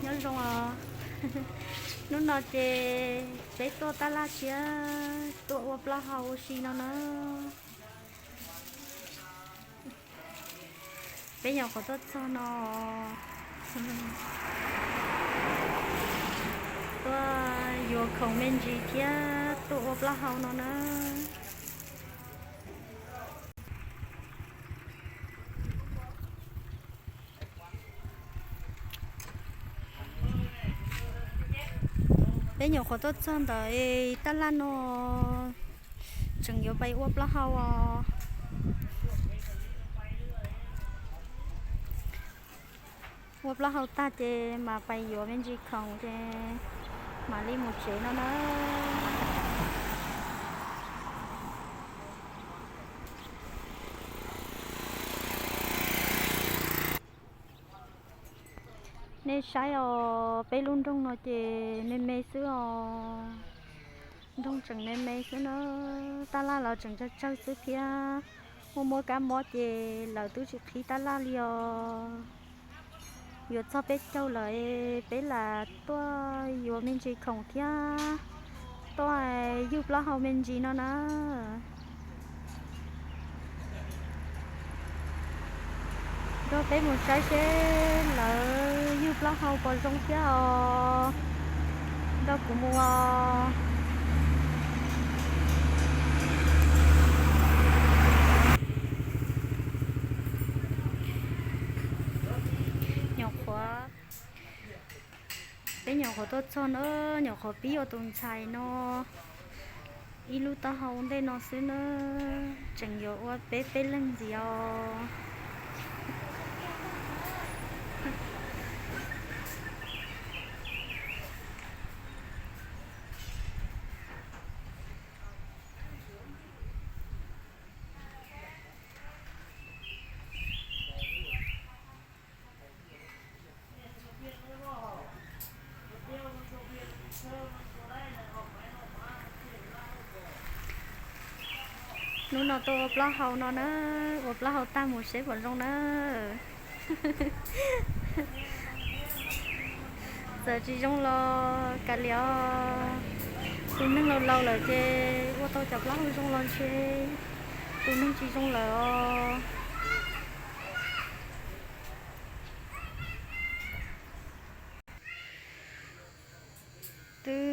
Nyob zoo os, hnub no ces peb tuaj tab laj thiab tuaj ua plaub hau ua si no na. Peb nyuam qhuav tuaj txog no, tuaj yuav khoom me ntsis thiab tuaj ua plaub hau no na. Peb nyuam qhuav tuaj txog ntawm tab laj no, tseem yuav pais ua plaub hau os. Ua plaub hau tag ces mam pais yuav me ntsis khoom ces mam li mus tsev no na. Nej saib os, peb lub nroog no ces me me xwb os. Nroog tseem me me xwb na, tab laj los tseem tsawg tsawg xwb thiab. Muaj muab kab mob ces lawv twb tsis qhib tab laj li os. Yuav txog peb caug lawm, peb lam tuaj yuav me ntsis khoom thiab tuaj yug plaub hau me ntsis no na. Nrog peb mus saib seb lawv yug plaub hau puas zoo thiab os. Nrog kuv mus os. Nyuam qhuav, peb nyuam qhuav tuaj txog na, nyuam qhuav pib ua tus ntxhais no ib lub taub hau ntej no xwb na, tseem yuav ua peb peb leeg ntxiv os. Hnub no tuaj ua plaub hau no na, ua plaub hau tag mus seb puas zoo na. Txawm tsis zoo los kav liam os, tus neeg laus laus lawm ces ua tau cov plaub hau zoo los ntshe tus neeg tsis zoo lawm os. Twb